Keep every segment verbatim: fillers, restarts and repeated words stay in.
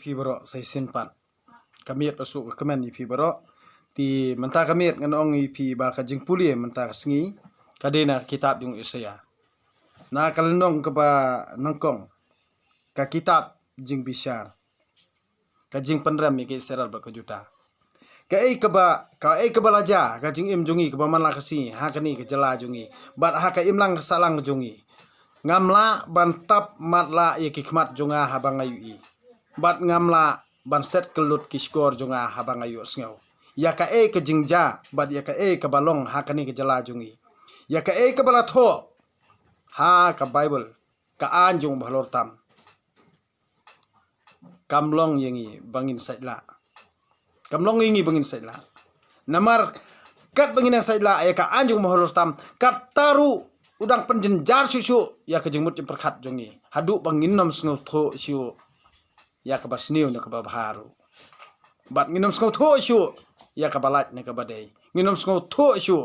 phi baroh sa shisien pat. Ka miet ba suk ka kmen ïa phi baroh. Te mynta ka miet ngan ong ïa phi ba ka jingpule mynta ka sngi ka dei na ka kitab jong u Isaiah. Na ka lynnong kaba nyngkong, ka kitab jingbishar, ka jingpynrem ïa ka Israel bad ka Judah. Kaei kaba, kaei kaba la jia ha ka jingim jong ngi kaba man la ka sngi ha kane ka jylla jong ngi bad ha ka imlang ka sahlang jong ngi. Ngam lah ban tap matlah ïa ki khmat jong nga haba nga ïohi, bad ngam lah ban set kyllut ki shkor jong nga haba nga ïohsngew ïa kaei ka jingjia bad ïa kaei kaba long ha kane ka jylla jong ngi, ïa kaei kaba la thoh ha ka Baibl, ka aiñ jong u bahalor tam. Kam long ïa ngi ba ngin sait lah. Kam long ïa ngi ba ngin sait lah. Namar katba ngin nang sait lah ïa ka aiñ jong u bahalor tam, katta ruh u dang pynjynjar shuh shuh ïa ka jingmut jingpyrkhat jong ngi, haduh ba ngin ym sngewthuh shuh ïa kaba sniew ne kaba bha ruh. Bad ngin ym sngewthuh shuh ïa kaba lait ne kaba dei. Ngin ym sngewthuh shuh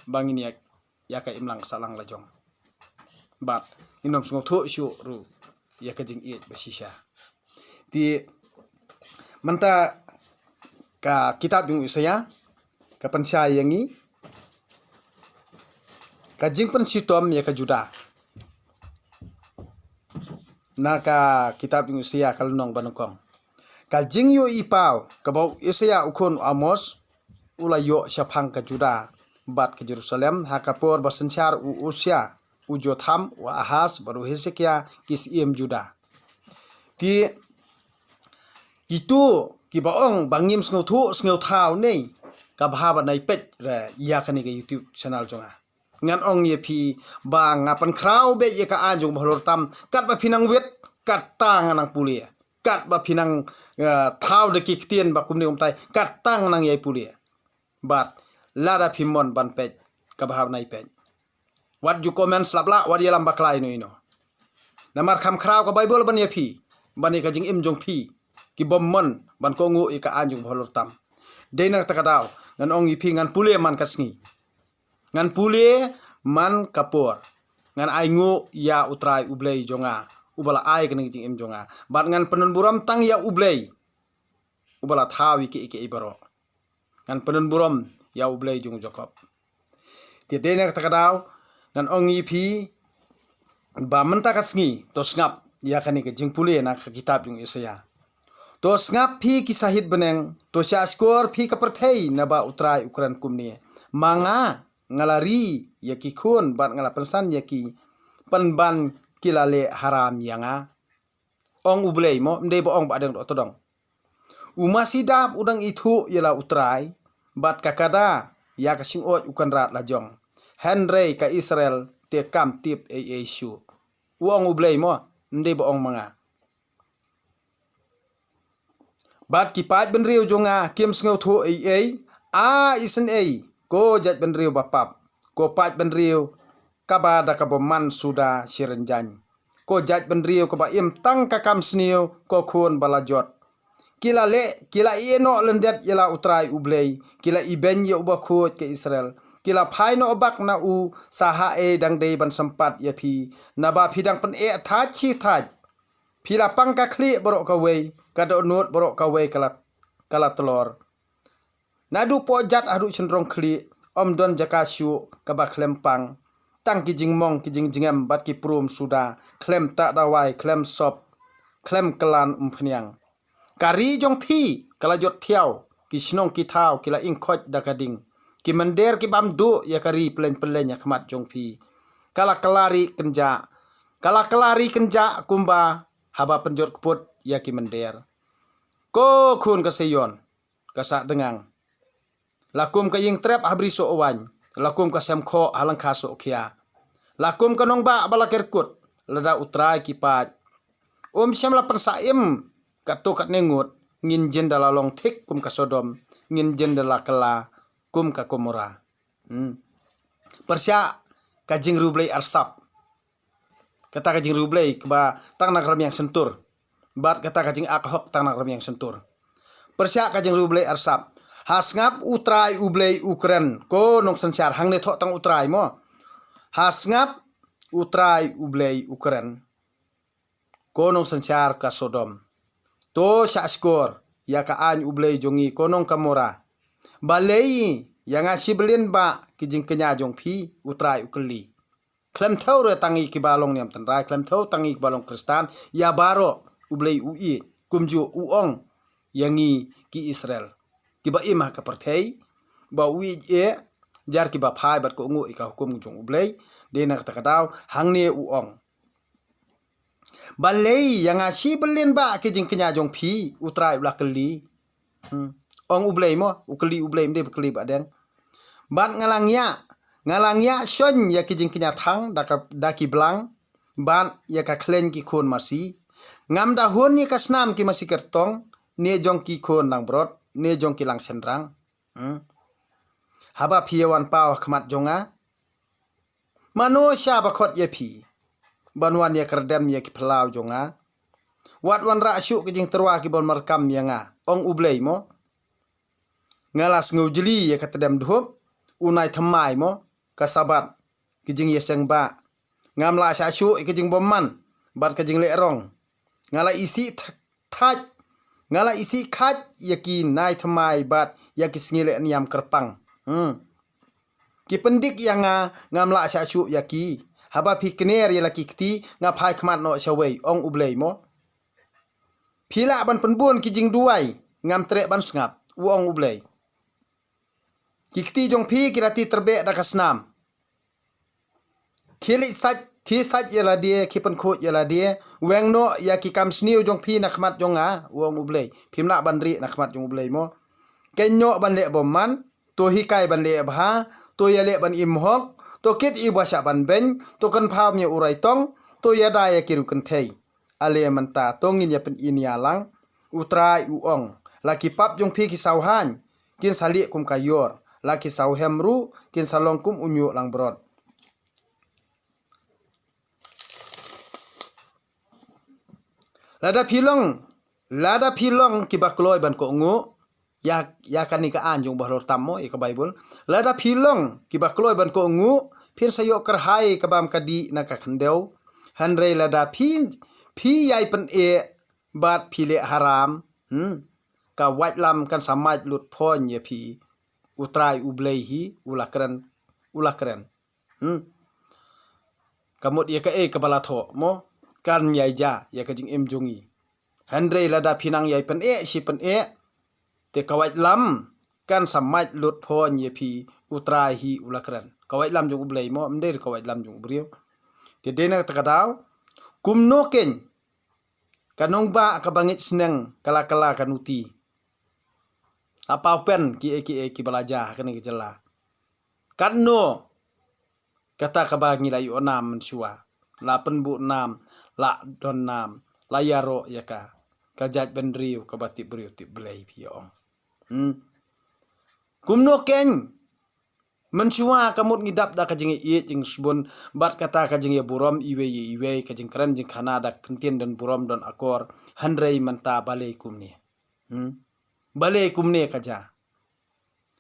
ba ngin ïa, ïa ka imlang ka sahlang la jong. Bad ngin ym sngewthuh shuh ruh ïa ka jingïeit ba shisha. Te mynta ka kitab jong u Isaiah ka pynshai ïa ngi ka jingpynshitom ïa ka Judah. Na ka kitab jong u Isaiah ka lynnong ba nyngkong, ka jingïohi paw kaba u Isaiah u khun u Amos u la ïoh shaphang ka Judah bad ka Jerusalem ha ka por ba synshar u Usia, u Jotham, u Ahaz bad u Hesekia ki syiem Judah. Te kito kiba ong ba ngim sngewthuh sngewthaw ne, ka bha ba nai peit re ïa kane ka YouTube channel jong nga. Ngan ong ïa phi ba nga pynkhraw beit ïa ka aiñ jong u bahalor tam, katba phi nang wit katta nga nang pule, katba phi nang, eh, thaw da ki ktien ba kumne kumtai katta nga nang ïai pule. Bad lada phi mon ban peit, ka bha ba nai peit. Wat ju comment slap lah, wat ïalam bakla ino ino. Namar kham khraw ka Baibl ban ïa phi, ban ïa ka jingim jong phi, kibym mon ban kohnguh ïa ka aiñ jong u bahalor tam. Dei na kata ka daw ngan ong ïa phi ngan pule man ka sngi, ngan pule man ka por, ngan ainguh ïa U Trai U Blei jong nga uba la ai kane ka jingim jong nga. Bad ngan pyndonburom tang ïa U Blei uba la thaw ïa kiei kiei baroh. Ngan pyndonburom ïa U Blei jong u Jakob. Te dei na kata ka daw ngan ong ïa phi ba mynta ka sngi to sngap ïa kane ka jingpule na ka kitab jong u Isaiah. To sngap phi ki shahid bneng, to shahshkor phi ka pyrthei, naba U Trai u kren kumne: Ma nga, nga la ri ïa ki khun bad nga la pynsan ïa ki, pynban ki la leh haram ïa nga. Ong U Blei mo, ym dei ba ong Bahdeng Dohtdong. U masi dap u dang ithuh ïa la U Trai, bad ka kada ïa ka shyngkhuid u kynrad la jong. Hynrei ka Israel te kam tip ei ei shuh. U ong U Blei mo, ym dei ba ong ma nga. Bad ki paid bynriew jong nga kim sngewthuh ei ei. A isynei, ko jait bynriew ba pap, ko paid bynriew kaba da ka bymman suda shi rynjang, ko jait bynriew kaba im tang ka kam sniew, ko khun ba la jot. Ki la leh, ki la ïehnoh lyndet ïa la U Trai U Blei, ki la ibeiñ ïa U Bakhuid ka Israel. Ki la phai noh bak na u sa haei dang dei ban sympat ïa phi, naba phi dang pyneh thait shi thait. Phi la pang ka khlieh baroh kawei, ka dohnud baroh kawei ka la, ka la tlor. Naduh pohjat haduh shynrong khlieh, ym don jaka shuh kaba khlem pang. Tang ki jingmong, ki jingjngem bad ki prum suda, khlem tah dawai, khlem sop, khlem klan umphniang. Ka ri jong phi ka la jot thiaw, ki shnong ki thaw ki la ingkhoit da ka ding. Ki mynder ki bam duh ïa ka ri pyllein pyllein ha khmat jong phi. Ka la kylla ri kynjah, ka la kylla ri kynjah kumba haba pynjot kput ïa ki mynder. Ko khun ka Seion, ka sah dngang. La kum ka ïing trep ha bri soh waiñ, la kum ka sem khoh ha lyngkha soh khia. La kum ka nongbah ba la kerkut, lada U Trai ki paid um shym la pynsah im, katto katne ngut ngin jin da la long thik kum ka Sodom, ngin jin da la kylla kum ka Gomorrah. Hmm. Pyrshah ka jingriewblei arsap. Kata ka jingriewblei kaba tang na ka rmiang shyntur, bad kata ka jingak hok tang na ka rmiang shyntur. Pyrshah ka jingriewblei arsap. Ha sngap U Trai U Blei u kren, ko nongsynshar, hangne thoh tang U Trai mo. Ha sngap U Trai U Blei u kren, ko nongsynshar ka Sodom. To shah shkor ïa ka aiñ U Blei jong ngi, ko nong Kamora. Balei ïa nga shi byllion bah ki jingkñia jong phi, U Trai u kylli. Khlem thew re tang ïa kiba long niam tynrai, khlem thew tang ïa kiba long Khristan, ïa baroh U Blei u ïeit, kumjuh u ong ïa ngi ki Israel kiba im ha ka pyrthei, ba u ïeit eh jar kiba phai bad kohnguh ïa ka hukum jong U Blei. Dei na kata ka daw hangne u ong. Balei ïa nga shi byllion bah ki jingkñia jong phi, U Trai u la kylli. Hmm. Ong U Blei mo, u kylli U Blei, ym dei ba kylli Bahdeng. Bad nga la ngiah, nga la ngiah shon ïa ki jingkñia thang da ka, da ki blang, bad ïa ka khleiñ ki khun masi. Ngam da hun ïa ka snam ki masi kyrtong, ne jong ki khun langbrot, ne jong ki lang shynrang. Hmm. Haba phi ïa wan paw ha khmat jong nga, mano sha ba khot ïa phi ban wan ïa kyrdem ïa ki phyllaw jong nga? Wat wanrah shuh ki jingtyrwa ki ban markam ïa nga, ong U Blei mo. Nga la sngewjli ïa ka tdem dhup, u nai thymmai mo, ka Sabbath, ki jingïaseng bah. Ngam lah shah shuh ïa ka jingbymman bad ka jingleh rong. Nga la isih th-, thait, nga la isih khait ïa ki nai thymmai bad ïa ki sngi leh niam kyrpang. Hmm. Ki pyndik ïa nga, ngam lah shah shuh ïa ki. Haba phi kner ïa la ki kti, nga phai khmat noh shawei, ong U Blei mo. Phi lah ban pynbun ki jingduwai, ngam treh ban sngap, u ong U Blei. Ki kti jong phi ki la tih tyrbeh da ka snam. Khie leit sait, khie sait ïa lade, khie pynkhuid ïa lade. Weng noh ïa ki kam sniew jong phi na khmat jong nga, u ong U Blei. Phim lah ban rieh na khmat jong U Blei mo. Keiñ noh ban leh bymman, to hikai ban leh bha, to ïaleh ban im hok, to kit ïa uba shah ban beiñ, to kynpham ïa u raitong, to ïada ïa ki riewkynthei. Ale mynta to ngin ïa pyn-i nia lang, U Trai u ong. La ki pap jong phi ki saw haiñ kin sa lieh kum ka ïor, la ki saw hem ruh kin sa long kum u ñiuh langbrot. Lada phi long, lada phi long kiba kloi ban kohnguh ïa, ïa kane ka aiñ jong u bahalor tam mo, ïa ka Baibl. Lada phi long kiba kloi ban kohnguh, phin sa ïoh kyrhai ka bam ka dih na ka khyndew. Hynrei lada phi, phi ïai pyneh bad phi leh haram, hmm, ka waitlam kan sa mait lut phoiñ ïa phi. U Trai U Blei hi u la kren, u la kren. Hmm. Ka mut ïa kaei kaba la thoh mo, kan ïai jia ïa ka jingim jong ngi. Hynrei lada phi nang ïai pyneh shi pyneh, te ka waitlam kan sa mait lut phoiñ ïa phi, U Trai hi u la kren. Ka waitlam jong U Blei mo, ym dei ka waitlam jong u briew. Te dei na kata ka daw, kumno keiñ ka nongbah kaba ngeit sneng ka la kylla ka nuti. La paw pen kiei kiei kiba la jia ha kane ka jylla. Katno kata kaba ngi la ïoh nam mynshuwa, la pynbuh nam, la don nam, la ïaroh ïa ka, ka jaitbynriew kaba tip briew tip Blei, phi ong. Hmm. Kumno keiñ mynshuwa ka mut ngi dap da ka jingïaieit jingsbun bad kata ka jingïaburom iwei ïa iwei, ka jingkren jingkhana da ka ktien don burom don akor, hynrei mynta balei kumne? Hmm? Balei kumne ka jia?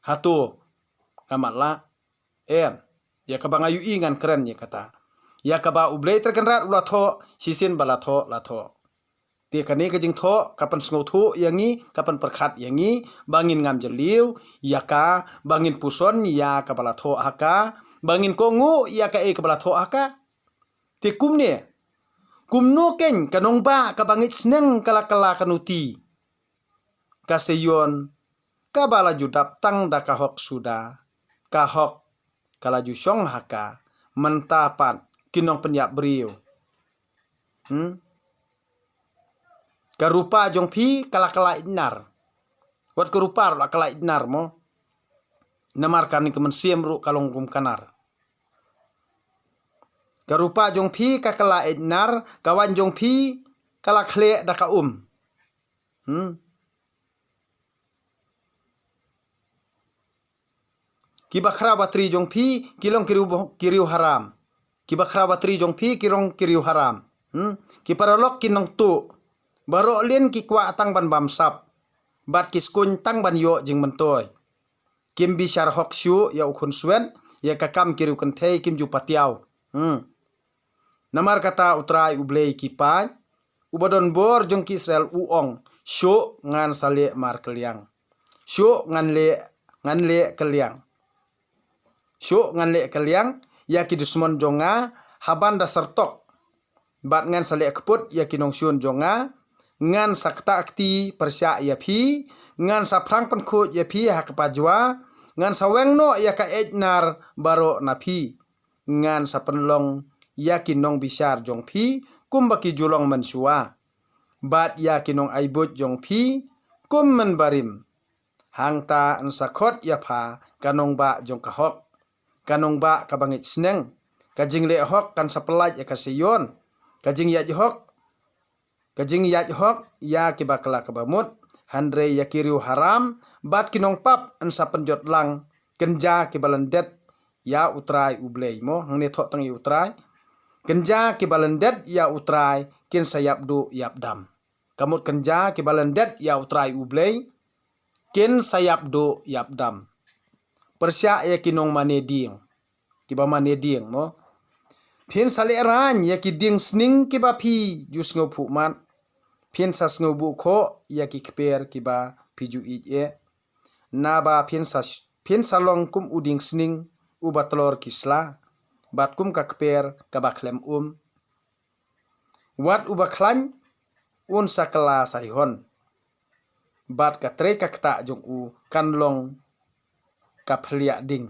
Hato nga matlah? Em, ïa kaba nga ïohi ngan kren ïa kata. Ïa kaba U Blei Trai Kynrad u la thoh, shisien ba la thoh, la thoh. Te kane ka jingthoh ka pynsngewthuh ïa ngi, ka pynpyrkhat ïa ngi ba ngin ngam jylliew ïa ka, ba ngin puson ïa kaba la thoh ha ka, ba ngin kohnguh ïa kaei kaba la thoh ha ka. Te kumne, kumno keiñ ka nongbah kaba ngeit sneng ka la kylla ka nuti? Ka Seion kaba la ju dap tang da ka hok suda, ka hok ka la ju shong ha ka, mynta pat ki nongpynïap briew. Hmm? Ka rupa jong phi ka la kylla ïeit nar. Wat ka rupa ruh la kylla ïeit nar mo. Namar kane ka mynsiem ruh ka long kum ka nar. Ka rupa jong phi ka kylla ïeit nar, ka waiñ jong phi ka la khleh da ka um. Hmm. Ki bakhraw batri jong phi ki long ki riew, ki riew haram. Ki bakhraw batri jong phi ki long ki riew haram. Hmm? Ki paralok ki nongtuh. Baroh lin ki kwah tang ban bamsap bad ki skuiñ tang ban ïoh jingmyntoi. Kim bishar hok shuh ïa u khunswet, ïa ka kam ki riewkynthei kim ju patiaw. Hmm. Namar kata U Trai U Blei ki paid, uba don bor jong ki Israel u ong, Shuh ngan sa leh markylliang. Shuh ngan leh, ngan leh kylliang. Shuh ngan leh kylliang ïa ki dusmon jong nga ha ban da syrtok. Bad ngan sa leh kput ïa ki nongshun jong nga. Ngan sa ktah kti pyrshah ïa phi. Ngan sa phrang pynkhuid ïa phi ha kpa jua. Ngan sa weng noh ïa ka eit nar baroh na phi. Ngan sa pynlong ïa ki nongbishar jong phi kumba ki ju long mynshuwa. Bad ïa ki nongai buit jong phi kum mynbarim. Hangta yn sa khot ïa pha ka nongbah jong ka hok, ka nongbah kaba ngeit sneng. Ka jingleh hok kan sa pyllait ïa ka Sion. Ka jingïaid hok, ka jingïaid hok ïa ki bakla kaba mut. Hynrei ïa ki riewharam bad ki nongpap yn sa pynjot lang. Kynja ki ba lyndet ïa U Trai U Blei, mo, hangne thoh tang ïa U Trai. Kynja ki ba lyndet ïa U Trai kin sa ïap duh ïap dam. Ka mut kynja ki ba lyndet ïa U Trai U Blei kin sa ïap duh ïap dam. Pyrshah ïa ki nongmane dieng, ki ba mane dieng, mo. Phin sa lehraiñ ïa ki dieng sning ki ba phi ju sngewphuh mat. Phin sa sngewbuh khoh ïa ki kper ki ba phi ju ïeit eh. Naba phin sa, phin sa long kum u dieng sning u ba tlor ki sla, bad kum ka kper ka ba khlem um. Wat u ba khlaiñ un sa kylla sa hihon, bad ka trei ka ktah jong u kan long ka phliah ding.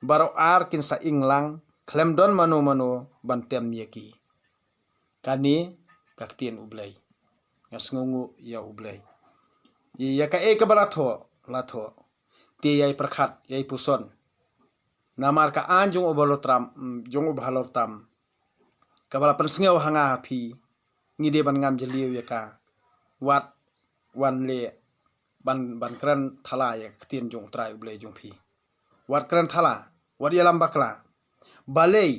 Baroh ar kin sa ing lang, khlem don mano mano ban tem ïa ki. Kane ka ktien U Blei. Nga sngewnguh ïa U Blei. Ïa kaei kaba la thoh, la thoh. Te ïai pyrkhat, ïai puson. Namar ka aiñ jong U Bahalor Tam, mm, jong U Bahalor Tam, kaba la pynsngew ha nga ha phi, ngi dei ban ngam jylliew ïa ka. Wat wan leh ban, ban kren thala ïa ka ktien jong U Trai U Blei jong phi. Wat kren thala, wat ïalam bakla. Balei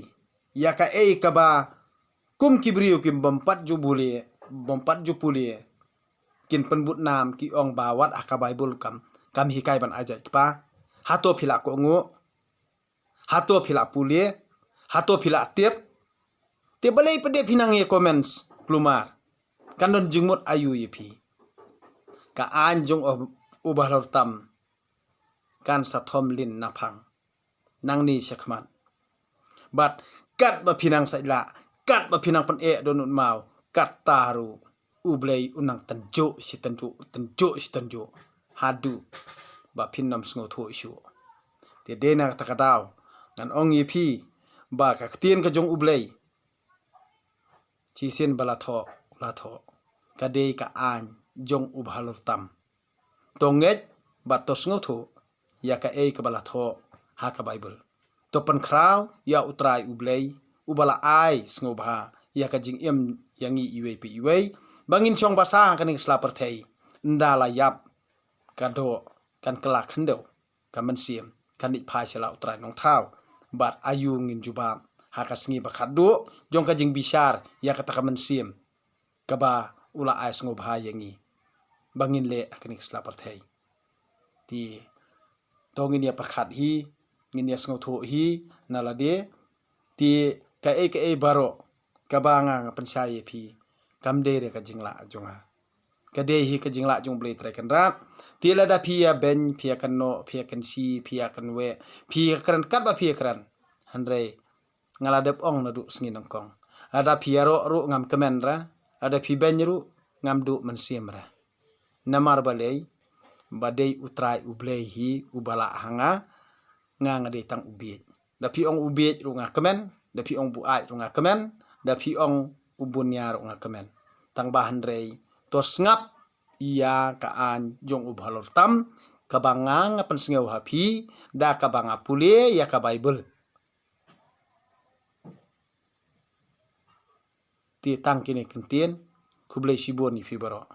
ïa kaei kaba kum ki briew ki bym pat ju pule, bym pat ju pule, kin pynbud nam, ki ong ba wat ha ka Baibl kam, kam hikai ban ai jait kpa. Hato phi la kohnguh? Hato phi la pule? Hato phi la tip? Te balei pat de phi nang ïa comments, kulmar kan don jingmut aïu ïa phi? Ka aiñ jong U, U Bahalor Tam kan sa thom lin na phang nangne shakhmat. Bad katba phi nang sait lah, katba phi nang pyneh dohnud maw, katta ruh U Blei u nang tynjuh shi tynjuh, tynjuh shi tynjuh, haduh ba phin ym sngewthuh shuh. Te dei na kata ka daw ngan ong ïa phi ba ka ktien ka jong U Blei, shisien ba la thoh, la thoh, ka dei ka aiñ jong U Bahalor Tam. To ngeit bad to sngewthuh ïa kaei kaba la thoh ha ka Baibl. To pynkhraw ïa U Trai U Blei, uba la ai sngewbha ïa ka jingim ïa ngi iwei pa iwei, ba ngin shong basa ha kane ka sla pyrthei. Ynda la ïap ka doh, kan kylla khyndew ka mynsiem, kan leit phai sha la U Trai Nongthaw. Bad aïu ngin jubab ha ka sngi ba khatduh jong ka jingbishar ïa kata ka mynsiem kaba u la ai sngewbha ïa ngi ba ngin leh ha kane ka sla pyrthei? Te to ngin ïa pyrkhat hi, ngin ïa sngewthuh hi na lade. Te kaei kaei baroh kaba nga, nga pynshai ïa phi, kam dei re ka jinglah jong nga, ka dei hi ka jinglah jong U Blei Trai Kynrad. Te lada phi ïa beiñ, phi ïa kynnoh, phi ïa kynshi, phi ïa kynweh, phi ïa kren katba phi ïa kren, hynrei nga la dep ong naduh sngi nyngkong, lada phi ïaroh ruh ngam kmen re, lada phi beiñ ruh ngam duh mynsiem re. Namar balei? Ba dei U Trai U Blei hi uba lah ha nga, nga, nga dei tang u bieit. Da phi ong u bieit ruh nga kmen, da phi ong buaid ruh nga kmen, da phi ong u bunia ruh nga kmen. Tang ba hynrei to sngap ïa ka aiñ jong U Bahalor Tam, kaba nga, nga pynsngew ha phi da kaba nga pule ïa ka Baibl. Te tang kine ki ktien, khublei shibun ïa phi baroh.